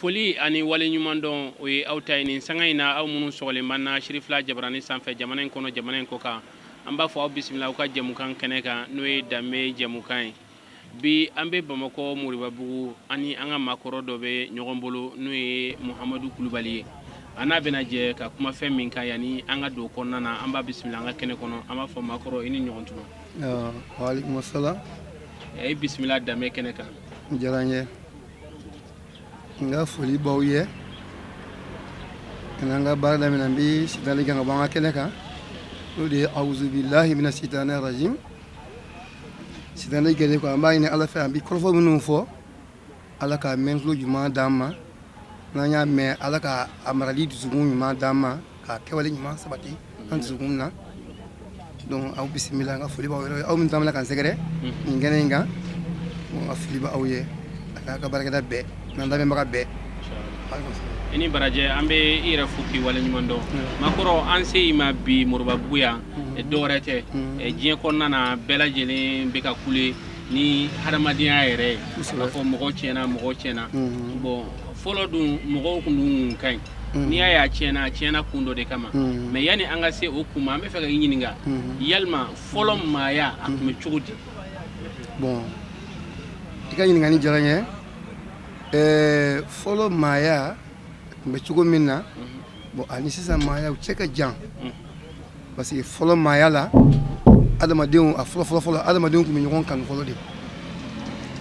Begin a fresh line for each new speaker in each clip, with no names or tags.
Foli ani waleɲumandɔn, o ye aw ta ye nin sanga in na, aw minnu sɔgɔlen b'an na Sirifila Jabarani sanfɛ, jamana in kɔnɔ, jamana in kɔ kan. An b'a fɔ aw bisimila aw ka jɛmukan kɛnɛ kan, n'o ye danbe jɛmukan ye. Bi an bɛ Bamakɔ Moribabugu, ani an ka maakɔrɔ dɔ bɛ ɲɔgɔn bolo, n'o ye Muhamadu Kulubali ye. An n'a bɛna jɛ ka kuma fɛn min kan, yanni an ka don kɔnɔna na, an b'a bisimila an ka kɛnɛ kɔnɔ. An b'a fɔ, maakɔrɔ, i ni ɲɔgɔn tuma.
Waaleykum salaam.
I bisimila danbe kɛnɛ kan.
Diyara n ye. N ka foli b'aw ye. Ka an ka baara daminɛ, n bɛ sitani kan ka bɔ an ka kɛnɛ kan, n'o de ye awuzubilahi mina sitani rajim. Sitani gɛlɛn ko an b'a ɲini Ala fɛ, an bɛ kɔrɔfɔ minnu fɔ, Ala ka mɛn tulo ɲuman d'an ma. N'an y'a mɛn, Ala ka a marali dusukun ɲuman d'an ma, ka kɛwale ɲuman sabati an dusukun na. Donc aw bisimila, an ka foli b'aw yɛrɛ, aw min taamana k'an sɛgɛrɛ nin kɛnɛ in kan. N ka foli b'aw ye, a n'a ka baarakɛda bɛɛ n'an lamɛnbaga bɛɛ.
I ni barajɛ. An bɛ i yɛrɛ fo k'i waleɲuman dɔn. Makɔrɔ, an se i ma bi Moribabugu yan, dɔwɛrɛ tɛ, diɲɛ kɔnɔna na, bɛɛ lajɛlen bɛ ka kule ni hadamadenya yɛrɛ ye, k'a fɔ mɔgɔ tiɲɛna, mɔgɔ tiɲɛna. Bon, fɔlɔ dun, mɔgɔw kun dun ka ɲi. N'i y'a ye a tiɲɛna, a tiɲɛna kun dɔ de kama. Mais yanni an ka se o kun ma, an bɛ fɛ ka i ɲininka, yalima fɔlɔ maaya, a tun bɛ cogo di?
Bon, i ka ɲininkali diyara n ye. Fɔlɔ maaya tun bɛ cogo min na, bon, ani sisan maaya, u cɛ ka jan, parce que fɔlɔ maaya la, adamadenw, a fɔlɔ fɔlɔ fɔlɔ, adamadenw tun bɛ ɲɔgɔn kanu fɔlɔ de.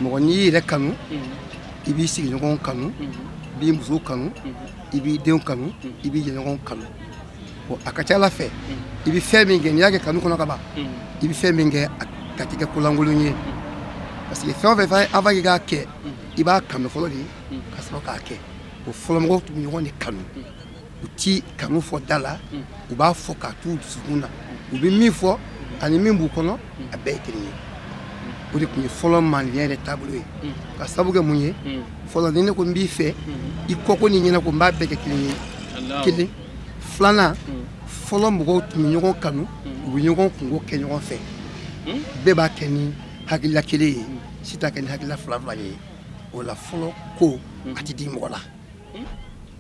Mɔgɔ, n'i y'i yɛrɛ kanu, i b'i sigiɲɔgɔn kanu, i b'i muso kanu, i b'i denw kanu, i b'i jɛɲɔgɔn kanu. Bon, a ka ca Ala fɛ, i bɛ fɛn min kɛ, n'i y'a kɛ kanu kɔnɔ ka ban, i bɛ fɛn min kɛ, a tɛ kɛ kolankolon ye, parce que fɛn o fɛn, avant k'i k'a kɛ, i b'a kanu fɔlɔ de ka sɔrɔ k'a kɛ. O fɔlɔmɔgɔw tun bɛ ɲɔgɔn de kanu. U ti kanu fɔ da la, u b'a fɔ k'a t'u dusukun na. U bɛ min fɔ ani min b'u kɔnɔ, a bɛɛ ye kelen ye. O de tun ye fɔlɔ maliyɛn yɛrɛ taabolo ye. Ka sababu kɛ mun ye? Fɔlɔ, ni ne ko n b'i fɛ, i kɔko ni ɲɛna ko n b'a bɛɛ kɛ kelen ye. Kelen filanan, fɔlɔ mɔgɔw tun bɛ ɲɔgɔn kanu, u bɛ ɲɔgɔn kunko kɛ ɲɔgɔn fɛ. Bɛɛ b'a kɛ ni hakilila kelen ye, si t'a kɛ ni hakilila fila fila ye. O la, fɔlɔ ko a tɛ di mɔgɔ la.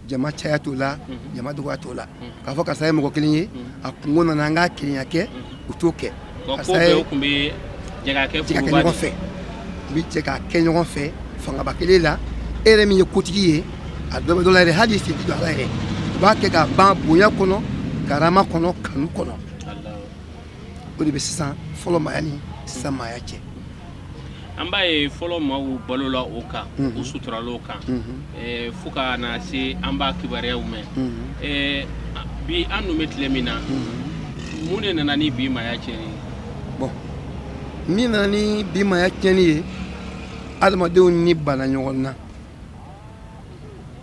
Jama caya t'o la, jama dɔgɔya t'o la, k'a fɔ karisa ye mɔgɔ kelen ye, a kunko nana, an k'a kelenya kɛ, u t'o kɛ.
Karisa ye tun bɛ jɛ k'a
kɛ ɲɔgɔn fɛ, u bɛ jɛ k'a kɛ ɲɔgɔn fɛ fangaba kelen la. E yɛrɛ min ye kotigi ye, a dɔ bɛ dɔ la yɛrɛ, hali sen tɛ don a la yɛrɛ. U b'a kɛ ka ban bonya kɔnɔ, karama kɔnɔ, kanu kɔnɔ. O de bɛ sisan fɔlɔ maaya ni sisan maaya cɛ.
An b'a ye fɔlɔ maaw balola o kan, u suturala o kan, fo ka na se an b'a kibaruyaw mɛn. Bi an dun bɛ tile min na, mun de nana ni bi maaya tiɲɛni ye?
Bon, min nana ni bi maaya tiɲɛni ye, adamadenw ni banna ɲɔgɔn na.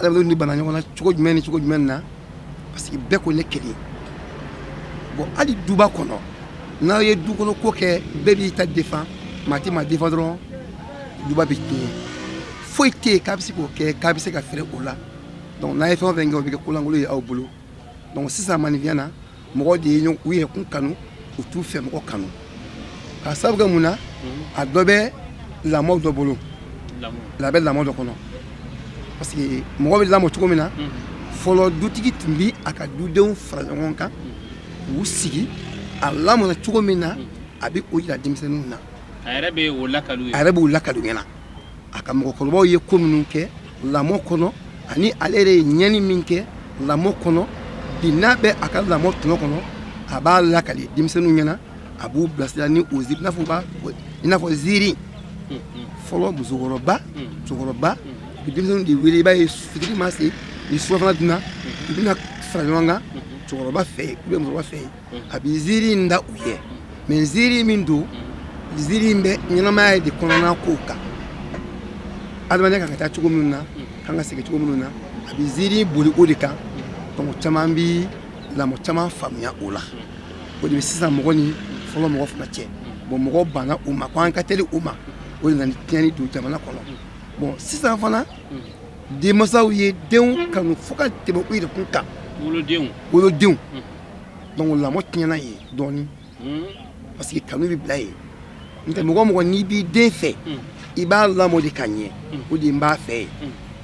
Adamadenw ni banna ɲɔgɔn na cogo jumɛn ni cogo jumɛn na? Parce que bɛɛ ko ne kelen. Bon, hali duba kɔnɔ, n'aw ye du kɔnɔ ko kɛ, bɛɛ b'i ta défend, maa tɛ maa défend dɔrɔn, duba bɛ tiɲɛ. Foyi tɛ yen k'a bɛ se k'o kɛ, k'a bɛ se ka fɛrɛ o la. Donc n'a ye fɛn o fɛn kɛ, o bɛ kɛ kolankolon ye aw bolo. Donc sisan maninfinya na, mɔgɔw de ye u yɛrɛ kun kanu, u t'u fɛ mɔgɔ kanu. K'a sababu kɛ mun na? A dɔ bɛ lamɔ dɔ bolo, a bɛ lamɔ dɔ kɔnɔ, parce que mɔgɔ bɛ lamɔ cogo min na, fɔlɔ dutigi tun bɛ a ka dudenw fara ɲɔgɔn kan k'u sigi, a lamɔna cogo min na, a bɛ o jira denmisɛnninw na.
A yɛrɛ bɛ o lakali.
A yɛrɛ b'o lakali ɲɛna, a ka mɔgɔkɔrɔbaw ye ko minnu kɛ lamɔ kɔnɔ, ani ale yɛrɛ ye ɲɛni min kɛ lamɔ kɔnɔ. Bi n'a bɛ a ka lamɔ tɔnɔ kɔnɔ, a b'a lakali denmisɛnninw ɲɛna, a b'u bilasira ni o ziiri, i n'a fɔ ziiri. Fɔlɔ, musokɔrɔba, cɛkɔrɔba u bɛ denmisɛnninw de wele. I b'a ye, fitiri ma se ni surafana dunna, u bɛna fara ɲɔgɔn kan cɛkɔrɔba fɛ yen ou bien musokɔrɔba fɛ yen, a bɛ ziiri in da u ye. Mais ziiri min don, ziiri in bɛ ɲɛnamaya de kɔnɔna kow kan. Adamadenya kan ka taa cogo minnu na, kan ka segin cogo minnu na, a bɛ ziiri boli o de kan. Donc caman bi lamɔ caman faamuya o la. O de bɛ sisan mɔgɔ ni fɔlɔ mɔgɔ fana cɛ. Bon, mɔgɔ banna o ma ko an ka teli o ma, o de nana ni tiɲɛni don jamana kɔnɔ. Bon, sisan fana, denmansaw ye denw kanu fo ka tɛmɛ u yɛrɛ kun kan.
Wolodenw.
Wolodenw. Donc lamɔ tiɲɛna yen dɔɔni, parce que kanu bɛ bila yen. N'o tɛ, mɔgɔ o mɔgɔ n'i b'i den fɛ, i b'a lamɔ de ka ɲɛ. O de n b'a fɛ ye.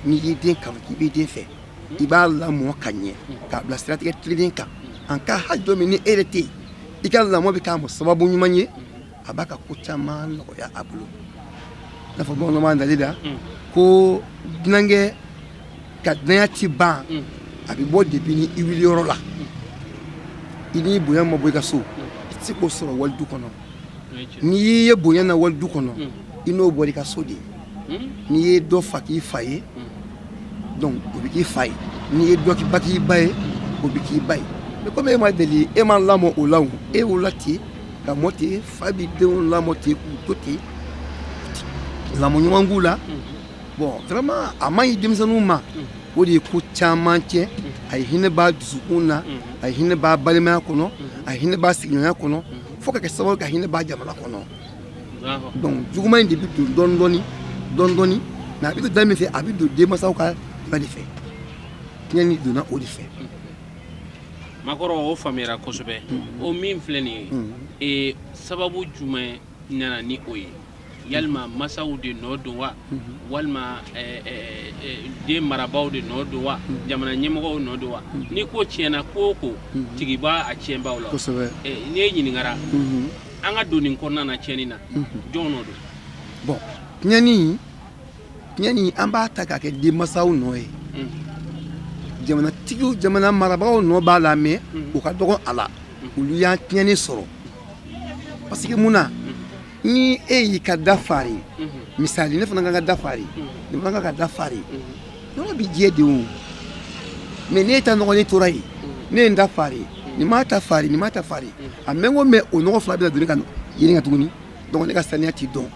N'i y'i den kanu k'i b'i den fɛ, i b'a lamɔ ka ɲɛ, k'a bila siratigɛ tilennen kan. En cas hali don min ni e yɛrɛ tɛ yen, i ka lamɔ bɛ k'a ma sababu ɲuman ye, a b'a ka ko caman nɔgɔya a bolo. I n'a fɔ bamananw b'a dali la ko dunankɛ ka dunanya ti ban, a bɛ bɔ depuis ni i wuliyɔrɔ la. I ni bonya ma bɔ i ka so, i tɛ se k'o sɔrɔ walidu kɔnɔ. N'i y'i ye bonya na walidu kɔnɔ, i n'o bɔra i ka so de ye. N'i ye dɔ fa k'i fa ye, donc o bɛ k'i fa ye. N'i ye dɔ ba k'i ba ye, o bɛ k'i ba ye. Mais komi e ma deli, e ma lamɔ o la, o e wolola ten ka mɔ ten, fa b'i denw lamɔ ten k'u to ten, lamɔ ɲuman k'u la. Bon, vraiment, a man ɲi denmisɛnninw ma. O de ye ko caman tiɲɛ. A ye hinɛ b'a dusukun na, a ye hinɛ b'a balimaya kɔnɔ, a ye hinɛ b'a sigiɲɔgɔnya kɔnɔ, fo ka kɛ sababu ka hinɛ b'a jamana kɔnɔ. Donc juguman in de bɛ don dɔɔni dɔɔni dɔɔni dɔɔni, mais a bɛ don da min fɛ, a bɛ don denmansaw ka ba de fɛ. Tiɲɛni donna o de fɛ.
Makɔrɔ, o faamuyara kosɛbɛ. O min filɛ nin ye, sababu jumɛn nana ni o ye? Yalima masaw de nɔ don wa, walima den marabaaw de nɔ don wa, jamana ɲɛmɔgɔw nɔ don wa? Ni ko tiɲɛna, ko o ko tigi b'a a tiɲɛbaw la. N'i ye ɲininkara, an ka don nin kɔnɔna na, tiɲɛni na, jɔn nɔ don?
Bon, tiɲɛni, an b'a ta k'a kɛ denmansaw nɔ ye. Jamanatigiw, jamana marabagaw nɔ b'a la, mais u ka dɔgɔ a la. Olu y'an tiɲɛni sɔrɔ, parce que mun na, ni e y'i ka da fari, misali, ne fana ka da fari, ne fana ka da fari, yɔrɔ bi jɛ de o. Mais ne ta nɔgɔlen tora yen, ne ye n da fari, nin m'a ta fari, nin m'a ta fari, a mɛn ko mɛn, o nɔgɔ fila bɛna don ne ka yiri kan tuguni. Donc ne ka saniya ti dɔn.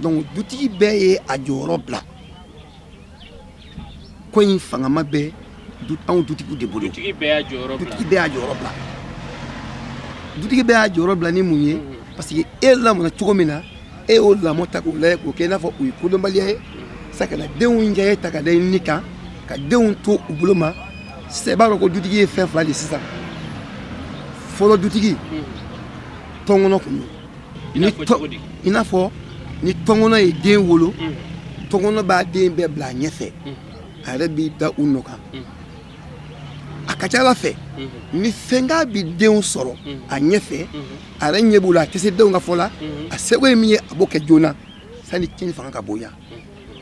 Donc dutigi bɛɛ ye a jɔyɔrɔ bila ko in fangama bɛ anw dutigiw de bolo.
Dutigi bɛɛ y'a jɔyɔrɔ bila.
Dutigi bɛɛ y'a jɔyɔrɔ bila. Dutigi bɛɛ y'a jɔyɔrɔ bila ni mun ye? Parce que e lamɔna cogo min na, e y'o lamɔ ta k'o lajɛ k'o kɛ i n'a fɔ o ye kodɔnbaliya ye sa, ka na denw diya ta ka da i ni kan, ka denw to u bolo ma. Sisan i b'a dɔn ko dutigi ye fɛn fila de sisan. Fɔlɔ, dutigi tɔnkɔnɔ kun don. I n'a fɔ ni tɔnkɔnɔ ye den wolo, tɔnkɔnɔ b'a den bɛɛ bila a ɲɛfɛ, a yɛrɛ b'i da u nɔ kan. A ka ca ala fɛ, ni fɛn bi denw sɔrɔ a ɲɛfɛ, a yɛrɛ ɲɛ b'u la, a tɛ se denw ka fɔ la, a seko ye min ye, a b'o kɛ joona sani tiɲɛni fanga ka bonya.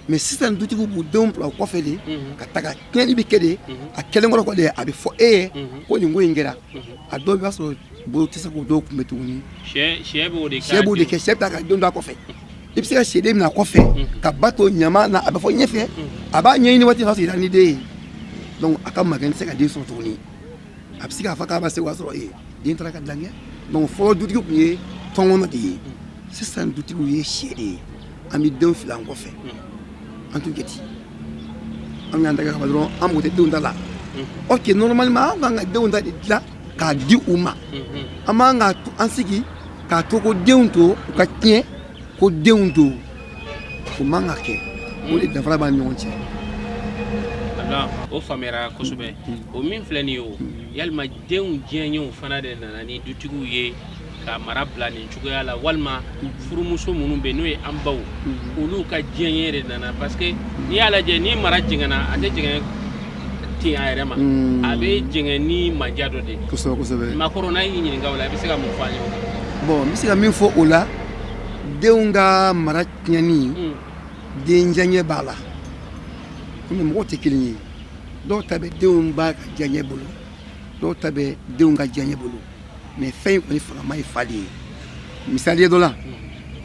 Mais sisan, dutigiw b'u denw bila u kɔfɛ de ka taga. Tiɲɛni bɛ kɛ de, a kɛlen kɔrɔ kɔ de, a bɛ fɔ e ye ko nin ko in kɛra. A dɔw b'a sɔrɔ bolo tɛ se k'o dɔw kunbɛn tuguni.
Sɛ b'o de kɛ.
Sɛ b'o de kɛ. Sɛ bɛ taa ka denw to a kɔfɛ. I bɛ se ka sɛden minɛ a kɔfɛ ka ba to ɲama na, a bɛ fɔ ɲɛfɛ, a b'a ɲɛɲini waati min sɔrɔ ni den ye. Donc a ka magɛn tɛ se ka den sɔrɔ tuguni. A bɛ se k'a fɔ k'a b'a se, o y'a sɔrɔ den taara ka dan kɛ. Donc fɔlɔ, dutigi tun ye tɔnkɔnɔ de ye. Sisan, dutigiw ye sɛ de ye. An bɛ denw fili an kɔfɛ. An t'u jate, an y'an ta kɛ ka ban dɔrɔn, an mago tɛ denw ta la. Ok, normalement, an kan ka denw ta de dilan k'a di u ma. An man ka an sigi k'a to ko denw to u ka tiɲɛ, ko denw to, o man ka kɛ. O de danfara b'an ni ɲɔgɔn cɛ.
O faamuyara kosɛbɛ. O min filɛ nin ye, o yalima denw diɲɛɲɛw fana de nana ni dutigiw ye ka mara bila nin cogoya la, walima furumuso minnu bɛ yen n'o ye an baw, olu ka diɲɛɲɛ de nana? Parce que n'i y'a lajɛ, ni mara jɛngɛnna, a tɛ jɛngɛ ten a yɛrɛ ma, a bɛ jɛngɛ ni manja dɔ de ye.
Kosɛbɛ, kosɛbɛ.
Makɔrɔ, n'a y'i ɲininka o la, i bɛ se ka mun fɔ an ye o kan?
Bon, n bɛ se ka min fɔ o la, denw ka mara tiɲɛni, den diyaɲɛ b'a la. Komi mɔgɔw tɛ kelen ye, dɔw ta bɛ denw ba ka diyaɲɛ bolo, dɔw ta bɛ denw ka diyaɲɛ bolo. Mais fɛn in kɔni fangama ye fa de ye. Misali dɔ la,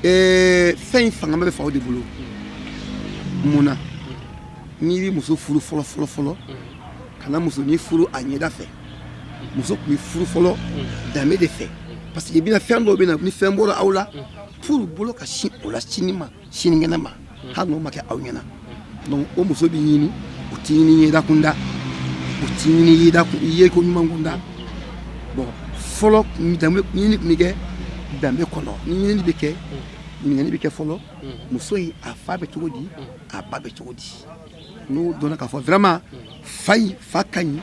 fɛn in fangama bɛ faw de bolo. Mun na? N'i bɛ muso furu fɔlɔ fɔlɔ fɔlɔ, kana musonin furu a ɲɛda fɛ. Muso tun bɛ furu fɔlɔ danbe de fɛ, parce que i bɛna fɛn dɔw bɛ na, ni fɛn bɔra aw la, pour bolo ka sin o la sini ma, sinikɛnɛ ma, hali n'o ma kɛ aw ɲɛna. Donc o muso bɛ ɲini, o tɛ ɲini yeda kunda, o tɛ ɲini yeda yeko ɲuman kunda. Bon, fɔlɔ danbe ɲini tun bɛ kɛ danbe kɔnɔ. Ni ɲinini bɛ kɛ, ɲininkali bɛ kɛ fɔlɔ, muso in a fa bɛ cogo di, a ba bɛ cogo di. N'o dɔnna k'a fɔ vraiment fa in fa ka ɲi,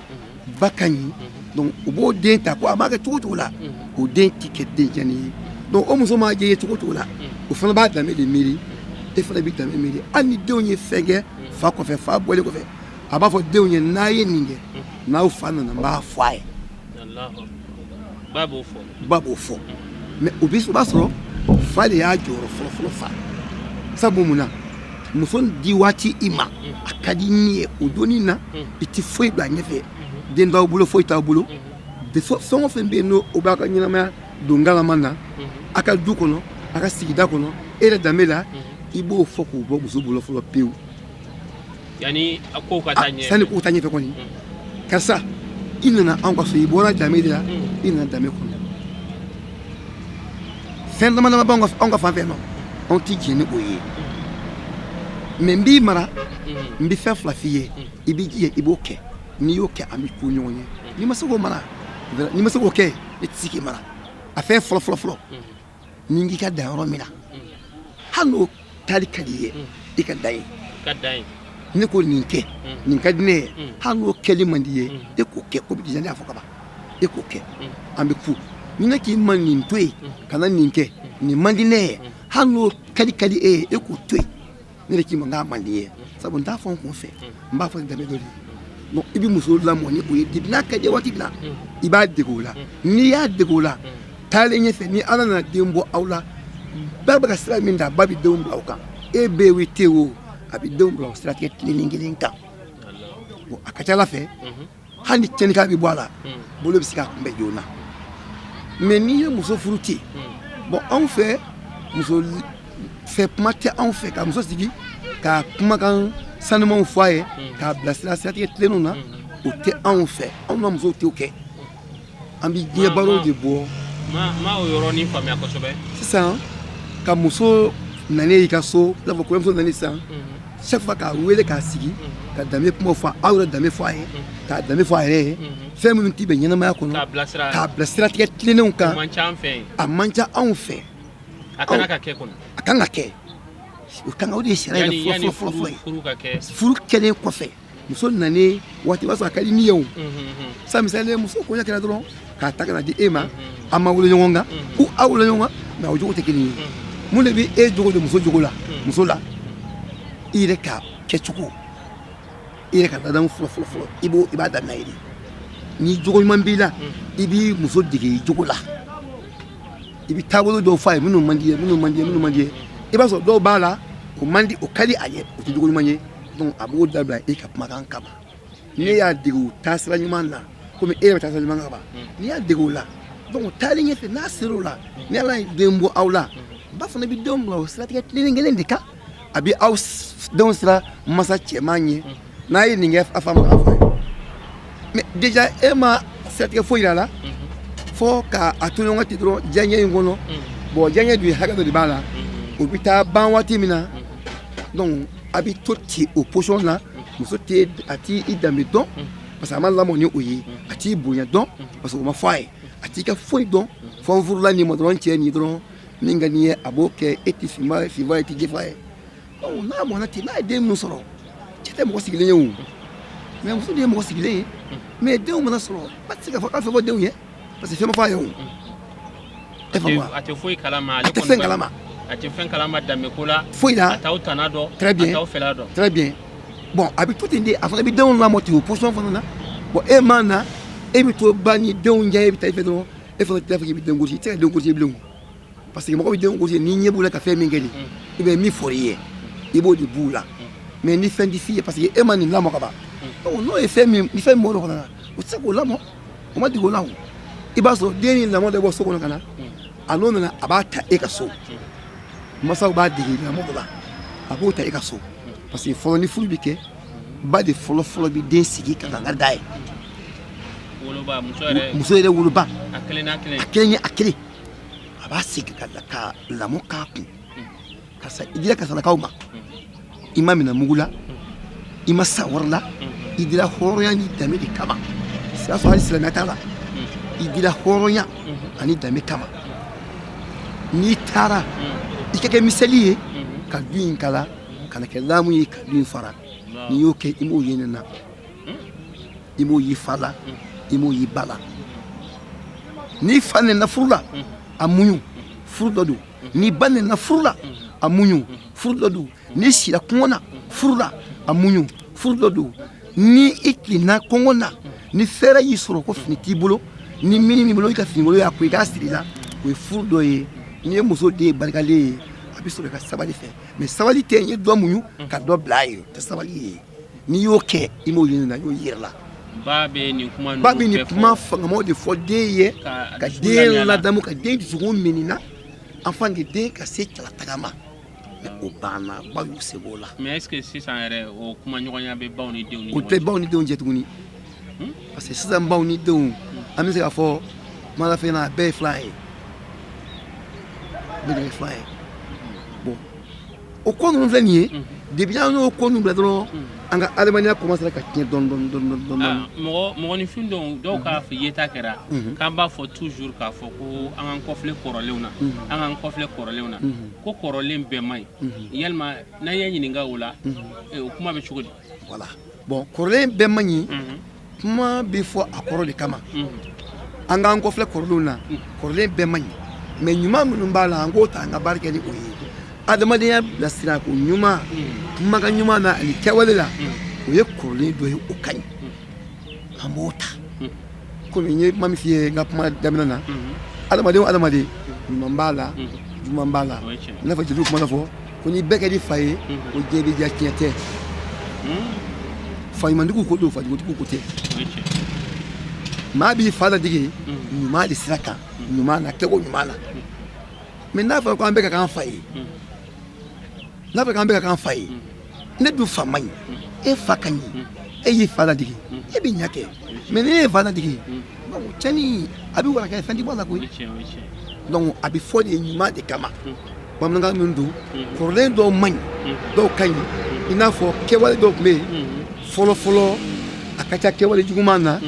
ba ka ɲi, donc u b'o den ta ko a m'a kɛ cogo cogo la, o den ti kɛ den tiɲɛni ye. Donc o muso m'a jɛ cogo cogo la, o fana b'a danbe de miiri, e fana b'i danbe miiri. Hali ni denw ye fɛn kɛ fa kɔfɛ, fa bɔlen kɔfɛ, a b'a fɔ denw ye, n'a ye nin kɛ, n'aw fa nana, n b'a fɔ a ye.
Ba b'o fɔ.
Ba b'o fɔ, mais o bɛ o b'a sɔrɔ fa de y'a jɔyɔrɔ fɔlɔ fɔlɔ fa. Sabu mun na, muso di waati i ma, a ka di ni ye o donni na, i ti foyi bila ɲɛfɛ, den t'aw bolo, foyi t'aw bolo. Fɛn o fɛn bɛ yen, n'o o b'a ka ɲɛnamaya don galama na, a ka du kɔnɔ, a ka sigida kɔnɔ, e yɛrɛ danbe la, i b'o fɔ k'o bɔ muso bolo fɔlɔ pewu.
Yanni a kow ka taa ɲɛ.
Sani kow taa ɲɛfɛ kɔni, karisa, i nana anw ka so, i bɔra danbe de la, i nana danbe kɔnɔ. Fɛn dama dama b'anw ka anw ka fan fɛ nɔ, anw ti jɛn ni o ye, mais n b'i mara, n bɛ fɛn fila f'i ye, i b'i jija i b'o kɛ. N'i y'o kɛ, an bɛ ko ɲɔgɔn ye. N'i ma se k'o mara, n'i ma se k'o kɛ, ne tɛ se k'i mara. A fɛn fɔlɔ fɔlɔ fɔlɔ, ni n k'i ka dan yɔrɔ min na, hali n'o taali ka di i ye, i ka dan yen.
Ka dan yen.
Ne ko nin kɛ, nin ka di ne ye, hali n'o kɛli man di i ye, e k'o kɛ. Komi déjà ne y'a fɔ ka ban, e k'o kɛ, an bɛ ku. Ni ne k'i ma nin to yen, kana nin kɛ, nin man di ne ye, hali n'o kali ka di e ye, e k'o to yen. Ne de k'i ma k'a man di ye, sabu n t'a fɔ n kun fɛ, n b'a fɔ ni danbe dɔ de ye. Donc i bɛ muso lamɔ ni o ye depuis n'a ka di waati min na, i b'a dege o la. N'i y'a dege o la, taalen ɲɛfɛ, ni Ala nana den bɔ aw la, ba bɛ ka sira min ta, ba bɛ denw bila o kan. E bɛ yen o, e tɛ yen o, a bɛ denw bila o siratigɛ tilennen kelen kan. Bon, a ka ca Ala fɛ, hali ni tiɲɛnikɛla bɛ bɔ a la, bolo bɛ se k'a kunbɛn joona. Mais n'i ye muso furu ten, bon, anw fɛ, muso fɛ kuma tɛ anw fɛ ka muso sigi ka kumakan sanumanw fɔ a ye, k'a bilasira siratigɛ tilennenw na, o tɛ anw fɛ. Anw ka musow t'o kɛ, an bɛ diɲɛ baaraw de bɔ.
Ma o yɔrɔnin faamuya kosɛbɛ.
Sisan ka muso nalen i ka so, i n'a fɔ kɔɲɔmuso nalen sisan, chaque fois k'a wele k'a sigi ka danbe kumaw fɔ, aw yɛrɛ danbe fɔ a ye, k'a danbe fɔ a yɛrɛ ye, fɛn minnu tɛ bɛn ɲɛnamaya kɔnɔ,
k'a bilasira,
k'a bila siratigɛ tilennenw kan.
O man ca an fɛ yen.
A man ca anw fɛ.
A kan ka kɛ kɔni.
A kan ka kɛ, o kan ka, o de ye sariya yɛrɛ fɔlɔ fɔlɔ fɔlɔ ye.
Furu ka kɛ.
Furu kɛlen kɔfɛ, muso nalen waati, b'a sɔrɔ a ka di ni ye o. Sa misali, muso kɔɲɔ kɛra dɔrɔn k'a ta ka na di e ma, a ma wolo ɲɔgɔn kan, ou aw wolo ɲɔgɔn kan, mais o jogo tɛ kelen ye. Mun de bɛ e jogo don muso jogo la? Muso la, i yɛrɛ ka kɛcogo, i yɛrɛ ka ladamu fɔlɔ fɔlɔ fɔlɔ, i b'o, i b'a daminɛ ye de. Ni jogo ɲuman b'i la, i b'i muso dege i jogo la, i bɛ taabolo dɔw f'a ye minnu man di ye, minnu man di ye, minnu man di ye. I b'a sɔrɔ dɔw b'a la, o man di, o ka di a ye, o tɛ jogo ɲuman ye. Donc a b'o dabila e ka kumakan kama. Ne y'a dege o taasira ɲuman na, komi e yɛrɛ bɛ taasira ɲuman kan ban, n'i y'a dege o la, donc taalen ɲɛfɛ, n'a sera o la, ni Ala ye den bɔ aw la, ba fana bɛ denw bila o siratigɛ tilennen kelen de kan. A bɛ aw denw sira masa cɛman ɲɛ, n'a ye nin kɛ, a fa ma k'a fɔ a ye. Mais déjà e ma siratigɛ foyi yira a la, fo k'a to ɲɔgɔn kan ten dɔrɔn, diyaɲɛ in kɔnɔ. Bon, diyaɲɛ dun ye hakɛ dɔ de b'a la, o bɛ taa ban waati min na, donc a bɛ to ten o position na. Muso tɛ, a t'i i danbe dɔn, parce que a ma lamɔ ni o ye. A t'i bonya dɔn, parce que o ma fɔ a ye. A t'i ka foyi dɔn, fɔ n furula nin ma dɔrɔn, cɛ nin dɔrɔn, min ka di n ye a b'o kɛ. E tɛ finma ye, finfa ye, e tɛ jɛfa ye. Donc n'a mɔnna ten, n'a ye den minnu sɔrɔ, cɛ tɛ mɔgɔ sigilen ye o, mais muso de ye mɔgɔ sigilen ye. Mais denw mana sɔrɔ, ba tɛ se k'a fɔ k'a fɛn fɔ denw ye, parce que fɛn ma fɔ a ye o. E faamu wa?
A tɛ foyi kalama.
A tɛ fɛn kalama.
A tɛ fɛn kalama danbe ko la.
Foyi la.
A t'aw tana dɔn.
Très bien.
A t'aw fɛla dɔn.
Très bien. Bon, a bɛ to ten de, a fana bɛ denw lamɔ ten o position fana na. Bon, e ma na, e bɛ to ba ni denw diya, e bɛ taa i fɛ dɔrɔn, e fana t'a fɔ k'i bɛ den gosi, i tɛ se ka den gosi bilen o, parce que mɔgɔ bɛ den gosi n'i ɲɛ b'u la ka fɛn min kɛ de, i bɛ min fɔr'i ye, i b'o de b'u la. Mais ni fɛn tɛ f'i ye, parce que e ma nin lamɔ ka ban, donc n'o ye fɛn min, ni fɛn min bɔr'o fana na, o tɛ se k'o lamɔ, o ma dege o la o. I b'a sɔrɔ den ni lamɔ dɔ bɔ so kɔnɔ ka na, a n'o nana, a b'a ta e ka so, masaw b'a dege lamɔ dɔ la, a b'o ta e ka so. Parce que fɔlɔ, ni furu bɛ kɛ, ba de fɔlɔ fɔlɔ bɛ den sigi ka kangari d'a ye.
Woloba, muso yɛrɛ.
Muso yɛrɛ woloba.
A kelen n'a kelen.
A kelen ye, a kelen, a b'a sigi ka lamɔ k'a kun. Karisa, i dira karisalakaw ma, i ma minɛ mugu la, I ma san wari la, i dira hɔrɔnya ni danbe de kama. Sira sɔrɔ hali silamɛya t'a la, i dira hɔrɔnya ani danbe kama. N'i taara, i ka kɛ misali ye ka du in kala, ka na kɛ laamu ye ka du in fara. N'i y'o kɛ, i m'o ye ne na, i m'o y'i fa la, i m'o y'i ba la. N'i fa nɛnna furu la, a muɲu, furu dɔ don. N'i ba nɛnna furu la, a muɲu, furu dɔ don. N'i sira kɔngɔ na furu la, a muɲu, furu dɔ don. Ni i tilenna kɔngɔ na, ni fɛɛrɛ y'i sɔrɔ ko fini t'i bolo, ni mini b'i bolo, i ka finikolon y'a ko i k'a siri i la, o ye furu dɔ ye. N'i ye muso den barikalen ye, a bɛ sɔrɔ i ka sabali fɛ. Mais sabali tɛ n ye dɔ muɲu ka dɔ bila a ye, o tɛ sabali ye. N'i y'o kɛ, i m'o ye ne na, i y'o y'i yɛrɛ la.
Ba bɛ nin kuma ninnu
Ba bɛ nin
bɛɛ fɔ
kuma fangamaw de fɔ den ye
ka
ka
dusukun
den
lamiya la.
ladamu, ka den dusukun minina afin que den ka se calataga ma. Mais o banna, baw y'u sen b'o la.
Mais est ce que sisan yɛrɛ, o kumaɲɔgɔnya bɛ baw ni denw ni
O
ɲɔgɔn
tɛ
cɛ?
Baw ni denw cɛ tuguni, parce que sisan baw ni denw, an bɛ se k'a fɔ kuma la fɛn na, a bɛɛ ye filan ye, bɛɛ de ye filan ye. Bon, o ko ninnu filɛ nin ye, depuis an y'o ko ninnu bila dɔrɔn, an ka adamadenya commencé ka tiɲɛ dɔɔni dɔɔni dɔɔni dɔɔni dɔɔni.
Ah, mɔgɔ mɔgɔninfin dɔw k'a fɔ yeta kɛra k'an b'a fɔ toujours k'a fɔ ko an k'an kɔfilɛ kɔrɔlenw na, an k'an kɔfilɛ kɔrɔlenw na, ko kɔrɔlen bɛɛ man ɲi. Yalima n'an y'a ɲininka o la, o kuma bɛ cogo di?
Voilà, bon, kɔrɔlen bɛɛ man ɲi, kuma bɛ fɔ a kɔrɔ de kama. An k'an kɔfilɛ kɔrɔlenw na, kɔrɔlen bɛɛ man ɲi, mais ɲuman minnu b'a la, an k'o ta, an ka baara kɛ ni o ye. Adamadenya bilasira ko ɲuman, kumakan ɲuman na ani kɛwale la, o ye kɔrɔlen dɔ ye, o ka ɲi, an b'o ta. Komi n ye kuma min f'i ye n ka kuma daminɛ na, adamaden o adamaden, ɲuman b'a la, juguman b'a la.
O ye tiɲɛ.
I n'a fɔ jeliw kuma fɔ ko ni bɛɛ kɛr'i fa ye, ko diɲɛ bɛ diya, tiɲɛ tɛ. Fa ɲumantigiw ko don, fa jugutigiw ko tɛ.
O ye tiɲɛ.
Maa b'i fa ladege ɲuman de sira kan, ɲuman na, kɛko ɲuman na. Mais n'a fɔra ko an bɛɛ ka k'an fa ye, n'a fɔra k'an bɛɛ ka k'an fa ye, ne dun fa man ɲi, e fa ka ɲi, e y'i fa ladege, e bɛ ɲɛ kɛ. Mais ne ye fa ladege, donc cɛnni a bɛ wara kɛ, fɛn tɛ bɔ a la
O
koyi.
ye tiɲɛ, o ye tiɲɛ.
Donc a bɛ fɔ de ɲuman de kama. Bamanankan min don, kɔrɔlen dɔw man ɲi, dɔw ka ɲi. I n'a fɔ kɛwale dɔw tun bɛ yen fɔlɔ fɔlɔ, a ka ca kɛwale juguman na,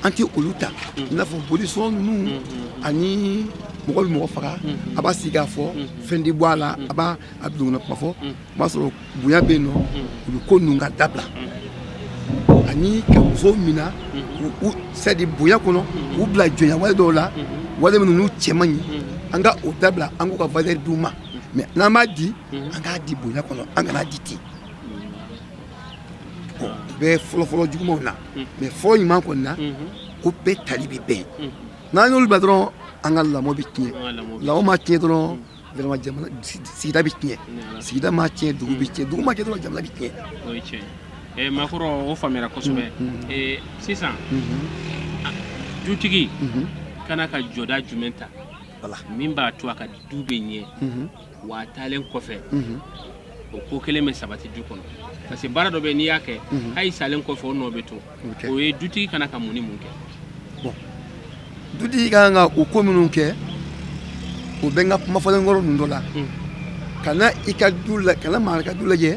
an tɛ olu ta, i n'a fɔ bolisɔn ninnu ani mɔgɔ bɛ mɔgɔ faga, a b'a sigi k'a fɔ fɛn tɛ bɔ a la, a b'a a dugukɔnɔ kuma fɔ, o b'a sɔrɔ bonya bɛ yen nɔ. Olu ko ninnu ka dabila, ani ka musow minɛ k'u c'est à dire bonya kɔnɔ, k'u bila jɔnya wale dɔw la, wale minnu n'u cɛ man ɲi, an ka o dabila, an k'u ka valeur d'u ma. Mais n'an b'a di, an k'a di bonya kɔnɔ, an kana di ten. Bon, o bɛ fɔlɔ fɔlɔ jugumanw na, mais fɔlɔ ɲuman kɔni na, ko bɛɛ tali bɛ bɛn. N'an y'olu bila dɔrɔn, an ka lamɔ bɛ tiɲɛ.
An ka lamɔ bɛ
Lamɔ ma tiɲɛ dɔrɔn, vraiment, jamana sigida bɛ tiɲɛ. Sigida ma tiɲɛ, dugu bɛ tiɲɛ. Dugu ma tiɲɛ dɔrɔn, jamana bɛ tiɲɛ.
O ye tiɲɛ ye. Makɔrɔ, o faamuyara kosɛbɛ. Sisan dutigi kana ka jɔda jumɛn ta min b'a to a ka du bɛ ɲɛ, wa a taalen kɔfɛ, o ko kelen bɛ sabati du kɔnɔ? Parce que baara dɔ bɛ yen, n'i y'a kɛ, hali salen kɔfɛ, o nɔ bɛ to. O ye dutigi kana ka mun ni mun kɛ?
Bon, dutigi ka kan ka o ko minnu kɛ, o bɛ n ka kuma fɔlen kɔrɔ ninnu dɔ la. Kana i ka du la, kana maa ka du lajɛ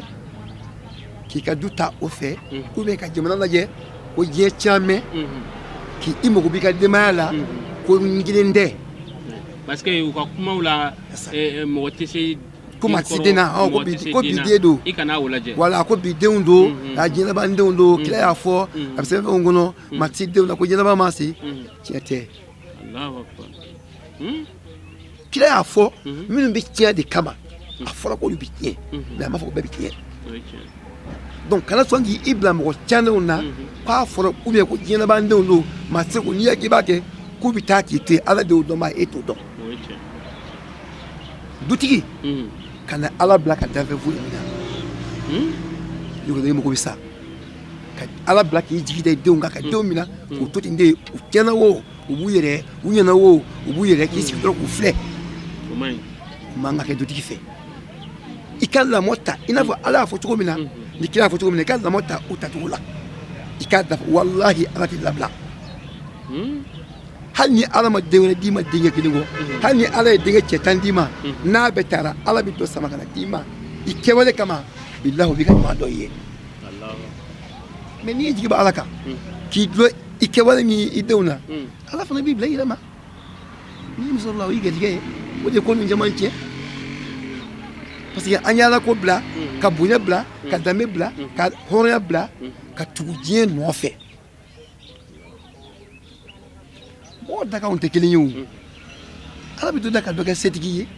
k'i ka du ta o fɛ, ou bien ka jamana lajɛ ko diɲɛ caman k'i mago b'i ka denbaya la, ko n kelen tɛ.
Parce que u ka kumaw la, mɔgɔ tɛ se
Ko maa tɛ se den na, ko
mɔgɔ
bi
tɛ se
ko bi
den na.
den don.
I kana o lajɛ.
Wala ko bi denw don, a diɲɛ laban denw don, kira y'a fɔ, a bɛ sɛbɛn fɛnw kɔnɔ, maa tɛ se denw na, ko diɲɛ laban ma se. Tiɲɛ tɛ.
Allahu akbar.
Kira y'a fɔ minnu bɛ tiɲɛ de kama, a fɔra k'olu bɛ tiɲɛ, mais a ma fɔ ko bɛɛ bɛ tiɲɛ.
O ye tiɲɛ.
Donc kana sɔn k'i bila mɔgɔ camanw na k'a fɔra ou bien ko diɲɛ laban denw don, maa tɛ se ko n'i y'a k'i b'a kɛ k'u bɛ taa k'i to yen. Ala de y'o dɔn, maa e t'o dɔn.
O ye tiɲɛ.
Dutigi kana Ala bila ka danfɛn foyi minɛ. I kɔni, i mago bɛ sa ka Ala bila k'i jigi da i denw kan, ka denw minɛ k'u to ten de, u tiɲɛna o, u b'u yɛrɛ, u ɲɛna o, u b'u yɛrɛ, k'i sigi dɔrɔn k'u filɛ.
O man ɲi.
O man ka kɛ dutigi fɛ. I ka lamɔ ta i n'a fɔ Ala y'a fɔ cogo min na, ni kira y'a fɔ cogo min na, i ka lamɔ ta o tacogo la, i k'a dafa. Walahi, Ala t'i labila. Hali ni Ala ma den wɛrɛ d'i ma denkɛ kelen kɔ, hali ni Ala ye denkɛ cɛ 10 d'i ma, n'a bɛɛ taara, Ala bɛ dɔ sama ka na d'i ma i kɛwale kama. Bilahi, o b'i ka ɲuman dɔ ye. Mais n'i jigi bɛ Ala kan, k'i dulon i kɛwale ni i denw na, Ala fana b'i bila i yɛrɛ ma. N'i muso la, o y'i garijɛgɛ ye. O de ye ko ninnu caman tiɲɛ, parce que an ye Ala ko bila, ka bonya bila, ka danbe bila, ka hɔrɔnya bila, ka tugu diɲɛ nɔfɛ. Mɔgɔ dakanw tɛ kelen ye o. Ala bɛ dɔ da ka dɔ kɛ setigi ye,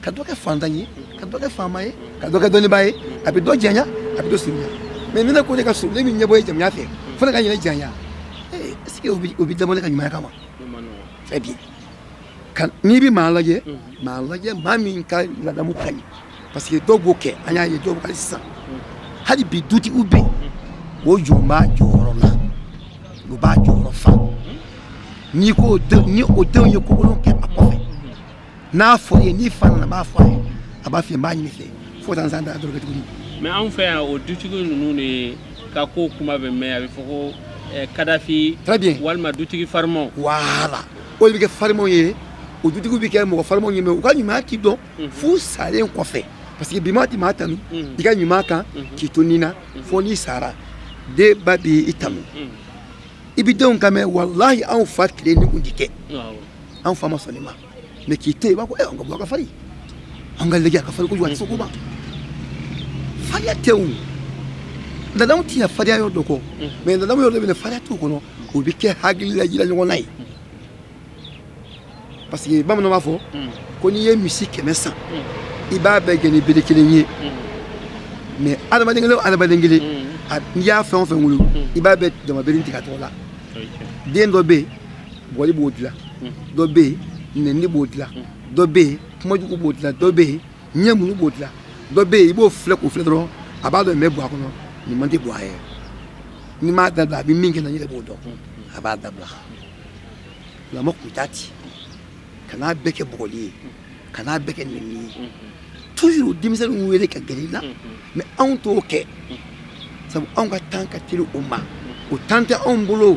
ka dɔ kɛ fantan ye, ka dɔ kɛ faama ye, ka dɔ kɛ dɔnnibaa ye. A bɛ dɔ janya, a bɛ dɔ surunya. Mais ni ne ko ne ka surun, ne bɛ ɲɛbɔ i jamuya fɛ, fo ne ka ɲinɛ janya. Est ce que o bɛ dabɔ ne ka ɲumanya kama? Très bien. N'i bɛ maa lajɛ, maa lajɛ maa min ka ladamu ka ɲi, parce que dɔw b'o kɛ, an y'a ye dɔw b'o kɛ sisan. Hali bi dutigiw bɛ yen, o jɔn b'a jɔyɔrɔ la, o b'a jɔyɔrɔ fa. N'i ko ni o denw ye kokolon kɛ a kɔfɛ, n'a fɔra ye, n'i fa nana, b'a fɔ a ye, a b'a f'i ye n b'a ɲini fɛ, fo taa san da dɔrɔn kɛ tuguni.
Mais anw fɛ yan, o dutigi ninnu de ka ko kuma bɛ mɛn, a bɛ fɔ ko Kadafi.
Très bien.
Walima dutigi farimaw.
Voilà, o de bɛ kɛ farimaw ye. O dutigiw bɛ kɛ mɔgɔ farimaw ye, mais u ka ɲumanya t'i dɔn f'u salen kɔfɛ, parce que bi maa tɛ maa tanu i ka ɲuman kan k'i to nin na fo n'i sara, den ba b'i tanu. I bɛ denw kan mɛn, walahi anw fa tile ni kun tɛ kɛ, anw fa ma sɔn nin ma. Mais k'i to yen, i b'a fɔ an ka bɔ a ka farin, an ka lajɛ a ka farin kojugu, a tɛ se ko ma. Farinya tɛ o, ladamu tɛ ɲɛ farinya yɔrɔ dɔ kɔ, mais ladamu yɔrɔ dɔ bɛ yen, farinya t'o kɔnɔ, o bɛ kɛ hakili lajira ɲɔgɔn na ye. Parce que bamananw b'a fɔ ko n'i ye misi 100 san, i b'a bɛɛ gɛn ni bere kelen ye. Mais adamaden kelen o adamaden kelen, n'i y'a fɛn o fɛn wolo, i b'a bɛɛ jama bere tigɛ a tɔgɔ la. Den dɔ bɛ yen, bugɔli b'o dilan, dɔ bɛ yen, nɛnini b'o dilan, dɔ bɛ yen, kumajugu b'o dilan, dɔ bɛ yen, ɲɛ munu b'o dilan, dɔ bɛ yen, i b'o filɛ k'o filɛ dɔrɔn, a b'a dɔn nin bɛ bɔ a kɔnɔ, nin man di bɔ a ye. N'i m'a dabila, a bɛ min kɛ na, n yɛrɛ b'o dɔn, a b'a dabila. Lamɔ kun t'a ci, kan'a bɛɛ kɛ bugɔli ye, kan'a bɛɛ kɛ nɛnini ye. Toujours denmisɛnninw wele ka gɛrɛ i la, mais anw t'o kɛ, sabu anw ka temps ka teli o ma, o temps tɛ anw bolo.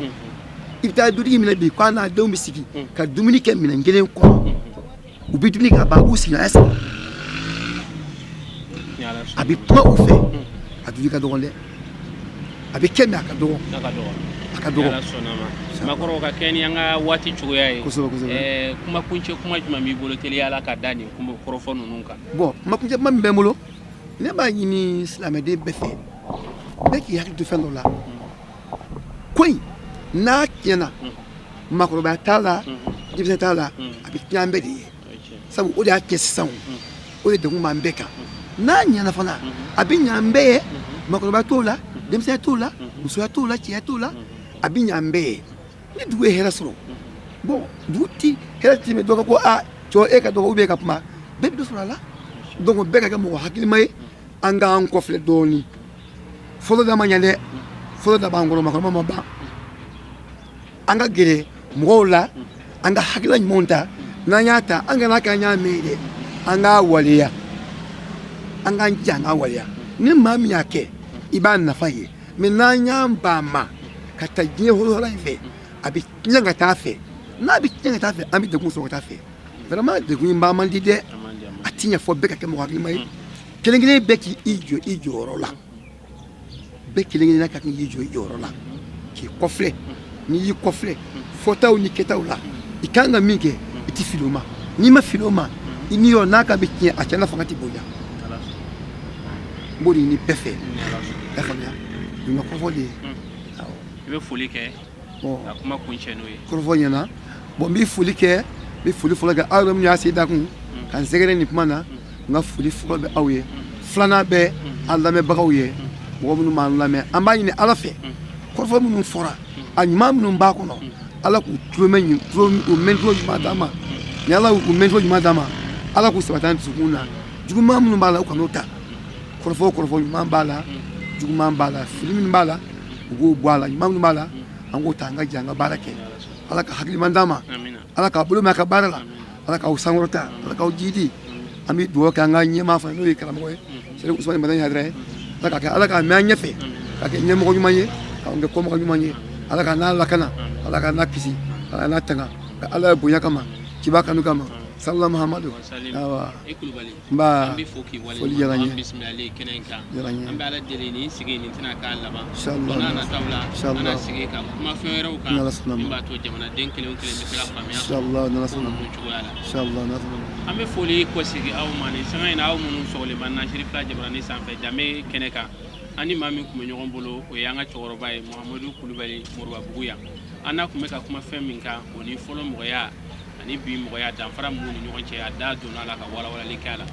I bɛ taa dutigi minɛ bi k'a n'a denw bɛ sigi ka dumuni kɛ minɛn kelen kɔnɔ, u bɛ dumuni kɛ ka ban, a b'u sigi a sigi, a bɛ kuma u fɛ. A dutigi ka dɔgɔn dɛ, a bɛ kɛ, mais a ka dɔgɔn, a ka dɔgɔn.
Makɔrɔ, ka kɛ ni an ka waati cogoya ye.
Kosɛbɛ, kosɛbɛ.
Kuma kuncɛ kuma jumɛn b'i bolo teliya la ka da nin kɔrɔfɔ ninnu kan?
Bon, kuma kuncɛ kuma min bɛ n bolo, ne b'a ɲini silamɛden bɛɛ fɛ, bɛɛ k'i hakili to fɛn dɔ la. Ko in n'a tiɲɛna, maakɔrɔba t'a la, denmisɛn t'a la, a bɛ tiɲɛ an bɛɛ de ye, sabu o de y'a tiɲɛ sisan, o de degun b'an bɛɛ kan. N'a ɲɛna fana, a bɛ ɲɛ an bɛɛ ye, maakɔrɔba t'o la, denmisɛn t'o la, musoya t'o la, cɛya t'o la, a bɛ ɲɛ an bɛɛ ye. Ni dugu ye hɛrɛ sɔrɔ, bon, dugu ti hɛrɛ ti mɛ dɔ ko aa cɔ e ka dɔgɔ ou bien e ka kuma, bɛɛ bɛ dɔ sɔrɔ a la. Donc bɛɛ ka kɛ mɔgɔ hakilima ye, an k'an kɔfilɛ dɔɔnin. Fɔlɔ da ma ɲɛ dɛ, fɔlɔ da b'an kɔrɔ, maakɔrɔba ma ban. An ka gɛrɛ mɔgɔw la, an ka hakilila ɲumanw ta, n'an y'a ta, an kana k'an y'a mɛn dɛ, an k'a waleya, an k'an jija an k'a waleya. Ni maa min y'a kɛ, i b'a nafa ye. Mais n'an y'an ban ma ka taa diɲɛ hɔrɔnya in fɛ, a bɛ tiɲɛ ka taa fɛ. N'a bɛ tiɲɛ ka taa fɛ, an bɛ degun sɔrɔ ka taa fɛ. Vraiment, degun in b'a man di dɛ, a ti ɲɛ fɔ bɛɛ ka kɛ mɔgɔ hakilima ye. Kelen kelen bɛɛ k'i jɔ i jɔyɔrɔ la, bɛɛ kelen kelen ka kan k'i jɔ i jɔyɔrɔ la, k'i kɔfilɛ. N'i y'i kɔfilɛ fɔtaw ni kɛtaw la, i kan ka min kɛ, i ti fili o ma. N'i ma fili o ma, i ni yɔrɔ n'a ka bɛ tiɲɛ, a tiɲɛna fanga ti bonya. N b'o de ɲini bɛɛ fɛ, i y'a faamuya? Nin ka kɔrɔfɔ de ye.
I bɛ foli kɛ ka kuma kuncɛ n'o ye.
Kɔrɔfɔ ɲɛna. Bon, n bɛ foli kɛ, n bɛ foli fɔlɔ kɛ aw yɛrɛ minnu y'a se da kun ka n sɛgɛrɛ nin kuma na, n ka foli fɔlɔ bɛ aw ye. Filanan bɛ an lamɛnbagaw ye, mɔgɔ minnu b'an lamɛn. An b'a ɲini Ala fɛ, kɔrɔfɔ minnu fɔra, a ɲuman minnu b'a kɔnɔ, Ala k'u tulo mɛn, u mɛn tulo ɲuman d'an ma. Ni Ala y'u mɛn tulo ɲuman d'an ma, Ala k'u sabati an dusukun na. Juguman minnu b'a la, u kan'o ta. Kɔrɔfɔ kɔrɔfɔ ɲuman b'a la, juguman b'a la, fili minnu b'a la, u k'o bɔ a la, ɲuman minnu b'a la, an k'o ta, an ka jɛ an ka baara kɛ. Ala ka hakiliman d'an ma, Ala k'a bolo mɛn a ka baara la, Ala k'aw sankɔrɔta, Ala k'aw jidi. An bɛ dugawu kɛ an ka ɲɛmaa fana, n'o ye karamɔgɔ ye, Sɛrifu Usumani Madani Hayidara ye. Ala k'a kɛ, Ala k'a mɛn an ɲɛfɛ, k'a kɛ ɲɛmɔgɔ ɲuman ye, k'an kɛ kɔmɔgɔ ɲuman ye. Ala k'a n'a lakana, Ala k'a n'a kisi, Ala n'a tanga, ka Ala ye bonya kama, ciba kanu kama. Salala Muhamadu.
Salim.
Awa.
I Kulubali.
Nba.
An bɛ fo k'i wale.
Foli diyara n ye.
An bisimilalen kɛnɛ in kan.
Diyara n ye.
An bɛ Ala deli, nin sigi nin tɛna k'a laban.
Inshallah.
Don n'a nataw la,
Inshallah.
an na sigi ka kuma fɛn wɛrɛw kan
N'Ala sɔnna ma.
min b'a to jamanaden kelen o kelen bɛ se ka faamuya sɔrɔ
Inshallah, n'Ala
ko
sɔnna ma.
ninnu cogoya la.
Inshallah, n'Ala sɔnna ma.
An bɛ foli kɔsegi aw ma nin sanga in na, aw minnu sɔgɔlen b'an na Sirifila Jabarani sanfɛ, danbe kɛnɛ kan. An ni maa min tun bɛ ɲɔgɔn bolo, o ye an ka cɛkɔrɔba ye, Muhamadu Kulubali, Moribabugu yan. An n'a tun bɛ ka kuma fɛn min kan, o ni fɔlɔ mɔgɔya ani bi mɔgɔya, danfara min b'u ni ɲɔgɔn cɛ, a da donna a la ka walawalali kɛ a la.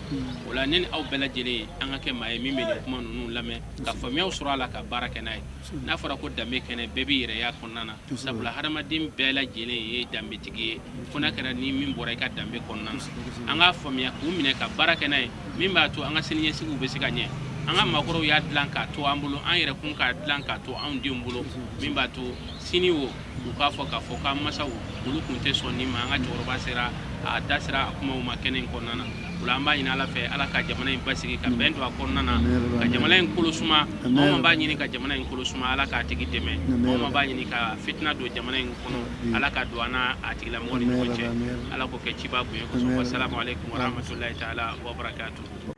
O la, ne ni aw bɛɛ lajɛlen, an ka kɛ maa ye min bɛ nin kuma ninnu lamɛn ka faamuyaw sɔrɔ a la, ka baara kɛ n'a ye. N'a fɔra ko danbe kɛnɛ, bɛɛ b'i yɛrɛ y'a kɔnɔna na, sabula hadamaden bɛɛ lajɛlen ye danbetigi ye, fo n'a kɛra ni min bɔra i ka danbe kɔnɔna na. An k'a faamuya k'u minɛ ka baara kɛ n'a ye, min b'a to an ka siniɲɛsigiw bɛ se ka ɲɛ. An ka maakɔrɔw y'a dilan k'a to an bolo, an yɛrɛ kun k'a dilan k'a to anw denw bolo, min b'a to sini o u k'a fɔ k'a fɔ k'an masaw olu kun tɛ sɔn nin ma. An ka cɛkɔrɔba sera a da sera a kumaw ma kɛnɛ in kɔnɔna na. O la, an b'a ɲini Ala fɛ, Ala ka jamana in basigi, ka bɛn don a kɔnɔna na, ka jamana in kolo suma. Maa o maa b'a ɲini ka jamana in kolo suma, Ala k'a tigi dɛmɛ. Maa o maa b'a ɲini ka fitina don jamana in kɔnɔ, Ala ka don an n'a a tigilamɔgɔ ni ɲɔgɔn cɛ. Ala k'o kɛ ciba bonya kosɔn. Wasalamu aleykum warahmatulahi taala wabarakatuhu.